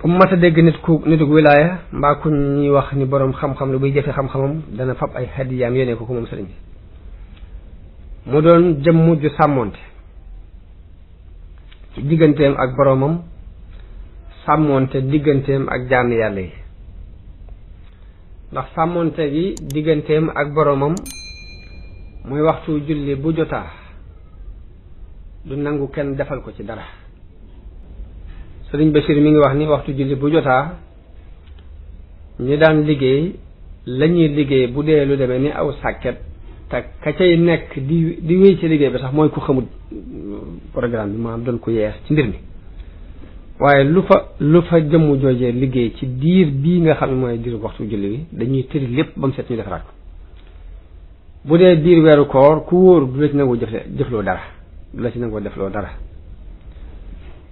fu mu mat a dégg nituk wilaaya mbaa ku ñuy wax ni boroom xam-xam la buy jëfe xam-xamam dana fab ay hadiyaam yéene ko moom sëriñ bi mu doon jëmm ju sàmmoonte ci digganteem ak boroomam sàmmoonte digganteem ak jaami yàlla yi ndax sàmmoonte gi digganteem ak boroomam muy waxtu julli bu jotaa du nangu kenn defal ko ci dara sëriñ Bachir mi ngi wax ni waxtu julli bu jotaa ñi daan liggéey lañuy liggéey bu dee lu demee ni aw sàkket te ka cay nekk di wéy ci liggéey bi sax mooy ku xamul programme bi maanaam doon ko yees ci mbir mi waaye lu fa jëmm joojee liggéey ci diir bii nga xam ne mooy diir waxtu julli bi dañuy tëri lépp ba mu set ñu defaraat ko bu dee diir weeru koor ku wóor du la ci nangoo jëfloo dara du la ci nangoo defloo dara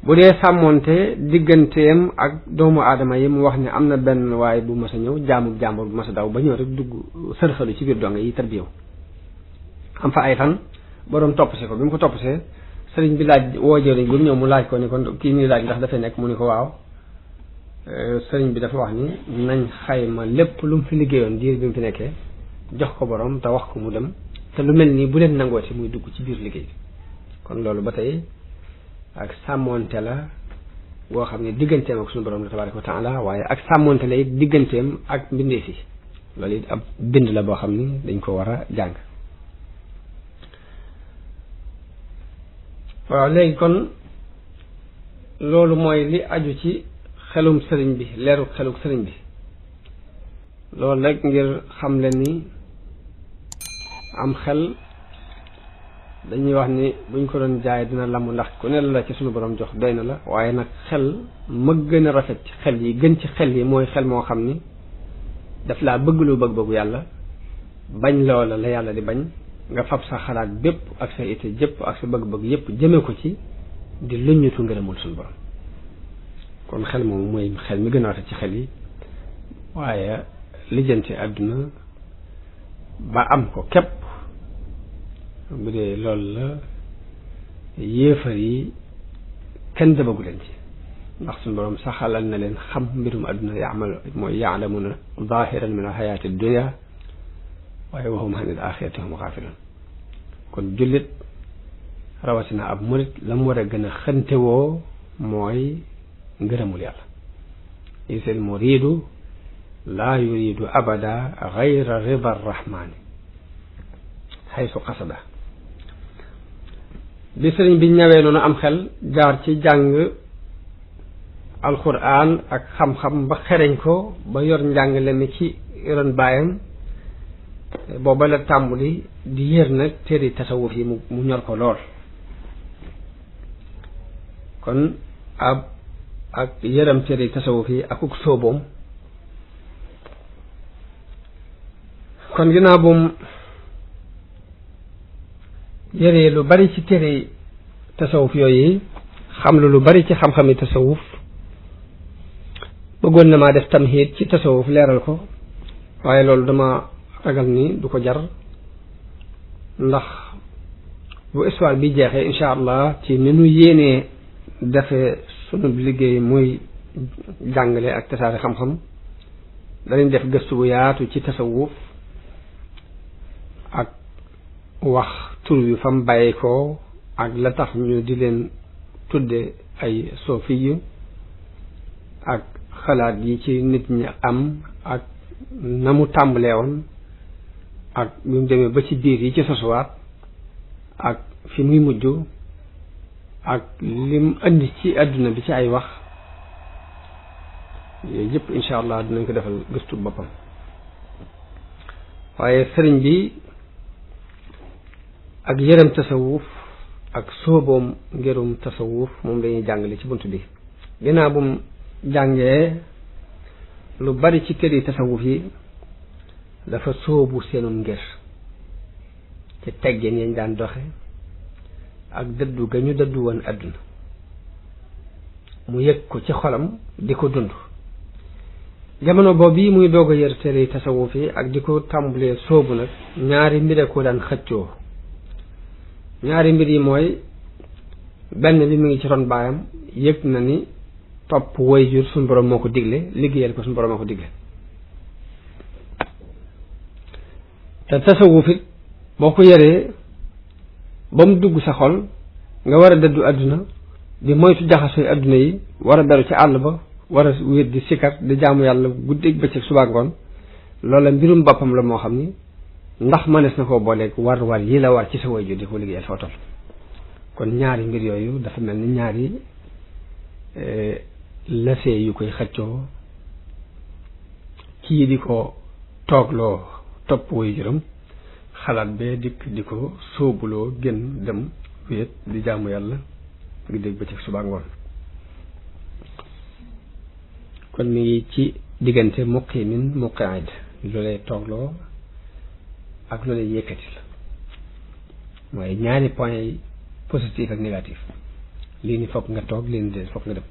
bu dee sàmmoonte digganteem ak doomu aadama yi mu wax ne am na benn waaye bu mas a ñëw jàmbur bu mas a daw ba ñëw rek dugg sërxalu ci biir donga yi tarbiyew am fa ay fan boroom toppse ko bi mu ko toppsee sëriñ bi laaj woo jëriñ bi mu ñëw mu laaj ko ni kon kii nii laaj ndax dafay nekk mu ni ko waaw sëriñ bi dafa wax ni nañ xayma lépp lu mu fi liggéeyoon diir bi mu fi nekkee jox ko boroom te wax ko mu dem te lu mel nii bu leen nangooti muy dugg ci biir liggéey bi kon loolu ba tey ak sàmmoonte la boo xam ne digganteem ak suñu boroom la tabaaraka wa taala waaye ak sàmmoonte la it digganteem ak mbindeef yi loolu it ab bind la boo xam ni dañ ko war a jàng waaw léegi kon loolu mooy li aju ci xelum sëriñ bi leeru xeluk sëriñ bi loolu rek ngir xam leen ni am xel dañuy wax ni buñ ko doon jaay dina lamm ndax ku ne la ci suñu borom jox doy na la waaye nag xel ma gën a rafet ci xel yi gën ci xel yi mooy xel moo xam ni daf laa bëgg lu bëgg-bëggu yàlla bañ loola la yàlla di bañ nga fab sa xalaat bépp ak sa ité jëpp ak sa bëgg-bëgg yépp jëme ko ci di luññutu ngërëmul suñu borom kon xel moom mooy xel mi gën a rafet ci xel yi waaye lijjanti àdduna ba am ko képp bu dee loolu la yéefar yi kenn demagu leen ci ndax suñu borom saxalal na leen xam mbirum àdduna ya'lamuna zahiran min al-hayati ad-dunya waaye wa hum anil axirati hum gaafiluun kon jullit rawatina ab murit la mu war a gën a xëntewoo mooy ngërëmul yàlla isil muridu laa yuridu abada gayra rida arrahmani xaysu qasada bi sëriñ bi ñëwee noonu am xel jaar ci jàng alquran ak xam-xam ba xereñ ko ba yor njàngale mi ci ron baayam booba la tàmbuli di yër nag téere tasawuf yi mu ñor ko lool kon ak yëram téere tasawuf yi ak uk sóoboom kon ginnaaw bum yëree lu bari ci téere tasawuf yooyu xam lu bari ci xam-xami tasawuf bëggoon na maa def tamhid ci tasawuf leeral ko waaye loolu dama ragal ni du ko jar ndax bu histoire bi jeexee incha allah ci ni nu yéenee defee sunu liggéey muy jàngale ak tasaare xam-xam danañ def gëstu bu yaatu ci tasawuf ak wax tur wi fa mu bàyyi ko ak la tax ñu di leen tudde ay sofiyu ak xalaat yi ci nit ñi am ak na mu tàmbalee woon ak bi mu demee ba ci biir yi ci sosuwaat ak fi muy mujj ak lim indi ci àdduna bi ci ay wax yooyu yëpp incha allah dinañ ko defal gëstu boppam waaye sëriñ bi ak yërëm tasawuf ak sóoboom ngerum tasawuf moom dañuy jàngale ci bunt bi ginnaaw bu mu jàngee lu bari ci kër yi tasawuf yi dafa sóobu seenum ngir ci teggin yañ daan doxe ak dëddu ga ñu dëddu woon àdduna mu yëg ko ci xolam di ko dund jamono boobu yi muy doog a yër téere yi tasawuf yi ak di ko tàmbalee sóobu nag ñaari mbir ko daan xëccoo ñaari mbir yi mooy benn bi mu ngi ci ron baayam yëg na ni topp waajur suñu borom moo ko digle liggéeyal ko suñu borom moo ko digle te tasawuf it boo ko yaree ba mu dugg sa xol nga war a dëddu àdduna di moytu jaxasooy àdduna yi war a beru ci àll ba war a wéet di sikar di jaamu yàlla guddeeg bëccëg suba ngoon loola mbirum boppam la moo xam ni ndax mënees na koo booleeg war yi la war ci sa waajur di ko liggéeyal foo toll kon ñaari mbir yooyu dafa mel ni ñaari lafee yu koy xëccoo kii di ko toogloo topp waajuram xalaat bee dikk di ko sóobuloo gën dem wéet di jaamu yàlla ngi dégg bëccëg suba ngoon kon mi ngi ci diggante muqimin muqaid lu lay toogloo ak lu lay yëkkati la mooy ñaari point yi positif ak négatif lii ni fokk nga toog lii ni dee fokk nga dem